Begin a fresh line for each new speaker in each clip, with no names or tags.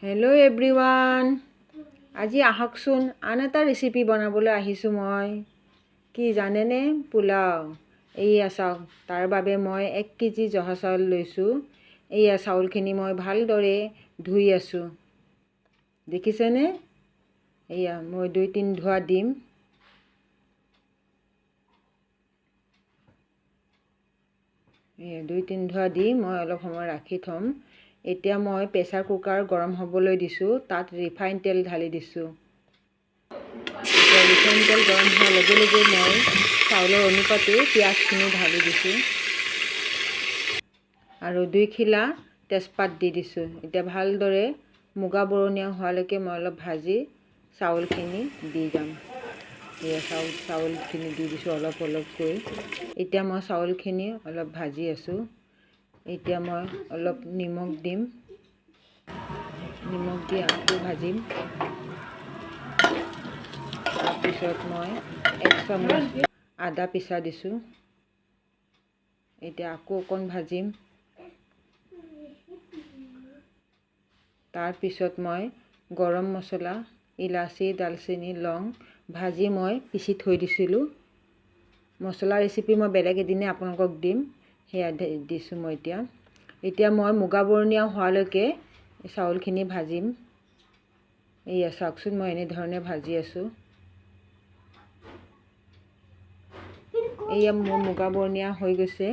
Hello' everyone, আজি আহকচোন আন এটা ৰেচিপি বনাবলৈ আহিছোঁ মই। কি জানেনে? পোলাও। এইয়া চাওক, তাৰ বাবে মই 1 কেজি জহা চাউল লৈছোঁ। এইয়া চাউলখিনি মই ভালদৰে ধুই আছোঁ, দেখিছেনে? এইয়া মই 2-3 ধোৱা দিম। এইয়া 2-3 ধোৱা দি মই অলপ সময় ৰাখি থ'ম। এতিয়া মই প্ৰেছাৰ কুকাৰ গৰম হ'বলৈ দিছোঁ, তাত ৰিফাইন তেল ঢালি দিছোঁ। এতিয়া ৰিফাইন তেল গৰম হোৱাৰ লগে লগে মই চাউলৰ অনুপাতে পিঁয়াজখিনি ঢালি দিছোঁ আৰু 2 খিলা তেজপাত দি দিছোঁ। এতিয়া ভালদৰে মুগা বৰণীয়া হোৱালৈকে মই অলপ ভাজি চাউলখিনি দি যাম। এয়া চাউলখিনি দি দিছোঁ অলপ অলপকৈ। এতিয়া মই চাউলখিনি অলপ ভাজি আছোঁ। এতিয়া মই অলপ নিমখ দিম, নিমখ দি আকৌ ভাজিম। তাৰপিছত মই 1 চামুচ আদা পিছা দিছোঁ। এতিয়া আকৌ অকণ ভাজিম। তাৰপিছত মই গৰম মছলা, ইলাচি, দালচেনি, লং ভাজি মই পিচি থৈ দিছিলোঁ। মছলা ৰেচিপি মই বেলেগ এদিনে আপোনালোকক দিম, সেয়া দিছোঁ মই এতিয়া। এতিয়া মই মুগা বৰণীয়া হোৱালৈকে চাউলখিনি ভাজিম। এইয়া চাওকচোন, মই এনেধৰণে ভাজি আছোঁ। এইয়া মোৰ মুগা বৰণীয়া হৈ গৈছে।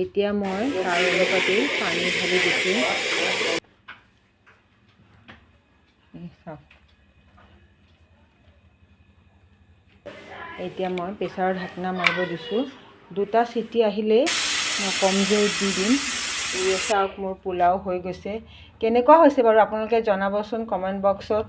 এতিয়া মই তাৰ অনুপাতে পানী ঢালি দিছোঁ। চাওক, এতিয়া মই প্ৰেছাৰৰ ঢাকনা মাৰিব দিছোঁ। 2টা চিটি আহিলেই মই কম জুইত দি দিম। এয়া চাওক, মোৰ পোলাও হৈ গৈছে। কেনেকুৱা হৈছে বাৰু আপোনালোকে জনাবচোন কমেণ্ট বক্সত।